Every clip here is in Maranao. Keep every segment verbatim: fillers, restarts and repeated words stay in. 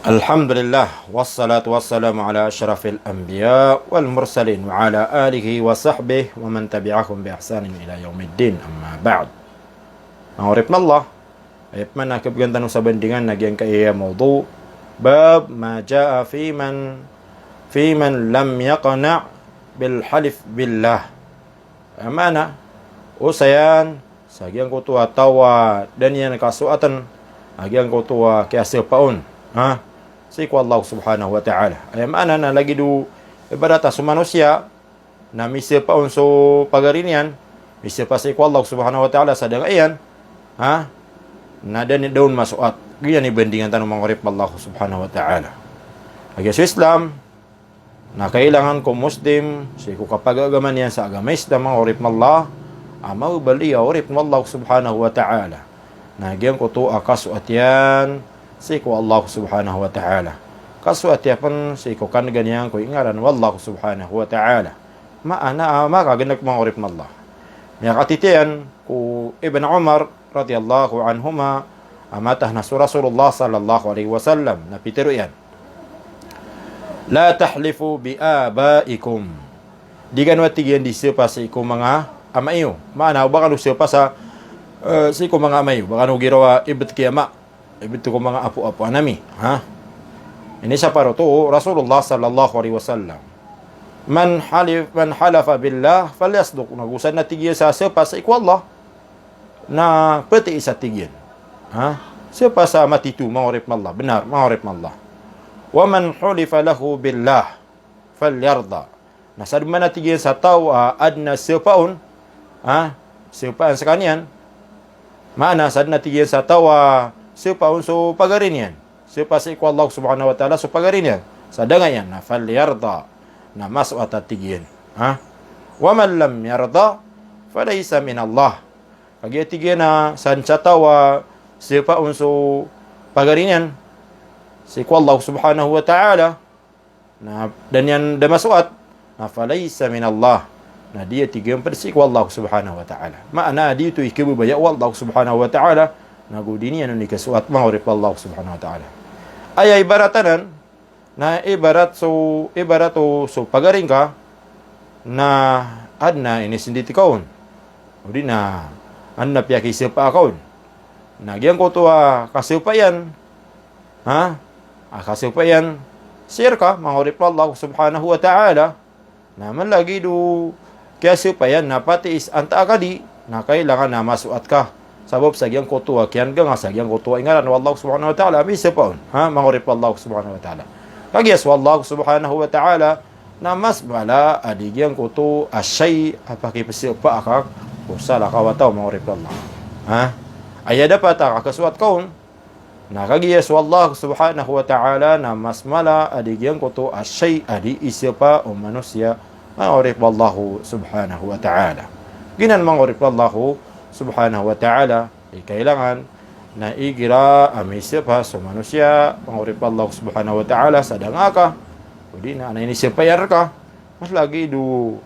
Alhamdulillah, wassalatu wassalamu ala ashrafil anbiya wal mursalin wa ala alihi wa sahbihi wa man tabi'ahum bi ihsanin ila yaumiddin, amma ba'd. Manga oripn o Allah, aya pman a khabgan tano sa bandingan na giyangkaya mawdu, bab ma jaa fi man, fi man lam yaqna' bil halif billah. Aya maana, osayan sa giyangkoto a taw a da niyan kasoatn a giyangkoto a kiyasapa on, ha, sii ko Allah subhanahu wa ta'ala. Aya maana na lagid o ibarat a so manosiya na misapa on so pagari niyan, misapa sii ko Allah subhanahu wa ta'ala sa da nga iyan, ha, na da niyan, da on masoat. Giyanan i bandingan tano, manga oripn o Allah subhanahu wa ta'ala. Kagiya so Islam, na kailangan ko Muslim, sii ko kapagagama niyan sa agama Islam, manga oripn o Allah, a mababaloy a oripn o Allah subhanahu wa ta'ala, na giyangkoto a kasoat iyan sii ko Allah subhanahu wa ta'ala. Kasoat iyan pn sii ko kan'ga niyan ko ingaran o Allah subhanahu wa ta'ala. Maana a makagnk, manga oripn o Allah. Miyakatitayan ko Ibn Umar radiyallahu anhuma, a mataan a so Rasulullah sallallahu alaihi wasallam na pitharo iyan, "La tahlifu bi abaikum." Di kano, a tig iyan, di sapa sii ko manga ama iyo. Maana o ba kano sapa sa, eh, sii ko manga ama iyo. Ba kano girawa ibt ki ama, ibt ko manga apo-apo a ami, ha? Inisapar oto o Rasulullah sallallahu alaihi wasallam, "Man halif-, man halafa billah falyasduq." Na go sadn, a tig iyan, sa sapa sii ko Allah, na ptii sa, tig iyan, ha? Sapa sa matito, manga oripn o Allah, bnar, manga oripn o Allah. "Wa man hulifa lahu billah falyarda." Na sadn man, a tig iyan, sa taw a adn a sapa on, ha, sapa on skaniyan. Maana, sadn, a tig iyan, sa taw a sapa on so pagari niyan, sapa sii ko Allah subhanahu wa ta'ala so pagari niyan, sa da nga iyan, na falyarda, na masoat, a tig iyan, ha? "Wa man lam yarda falaysa min Allah." Kagiya, tig iyan, a sadn sa taw a sapa on so pagari niyan sii ko Allah subhanahu wa ta'ala, na da niyan da masoat, na falaysa min Allah. Na di, a tig iyan, pd sii ko Allah subhanahu wa ta'ala. Maana, di oto i kababaya o Allah subhanahu wa ta'ala, na go di niyan on ikasoat, manga oripn o Allah subhanahu wa ta'ala. Aya ibarat anan, na ibarat so, ibarat o so pagari ngka na adn a inisndit ka on, odi na adn a piyakisapa ka on. Na giyangkoto a kasapa iyan, ha, a kasapa iyan sii rka, manga oripn o Allah subhanahu wa ta'ala, na mlagid o kiyasapa iyan na patii sa antaa ka di, na kailangan na masoat ka. Sabap sa giyangkoto a kiyan'ga nga sa giyangkoto a ingaran o Allah subhanahu wa ta'ala a misapa on, ha, manga oripn o Allah subhanahu wa ta'ala. Kagiya so Allah subhanahu wa ta'ala na mas mala a di giyangkoto a shay a pakipsapa ka ko salakaw a taw, manga oripn o Allah. Ha? Aya dapat a kakasoat ka on, na kagiya so Allah subhanahu wa ta'ala na mas mala a di giyangkoto a shay a di isapa o manosiya, manga oripn o Allah subhanahu wa ta'ala. Giyanan, manga oripn o Allah subhanahu wa ta'ala, i kailangan na igira a misapa so manosiya, manga oripn o Allah subhanahu wa ta'ala, sa da nga ka, odi na adn a inisapa iyan rka, mas lagid o,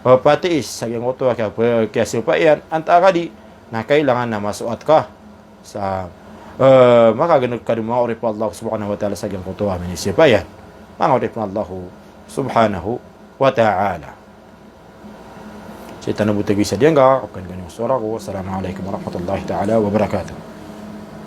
eh, patii sa giyangkoto a kiya-, kiyasapa iyan antaa ka di, na kailangan na masoat ka sa, eh, makagnk ka dn, manga oripn o Allah subhanahu wa ta'ala, sa giyangkoto a minisapa iyan, manga oripn o Allah subhanahu wa ta'ala. Sii tano bo tagoi sa diyangka, okan gani o sora ko. Assalamu alaikum warahmatullahi ta'ala wabarakatuh.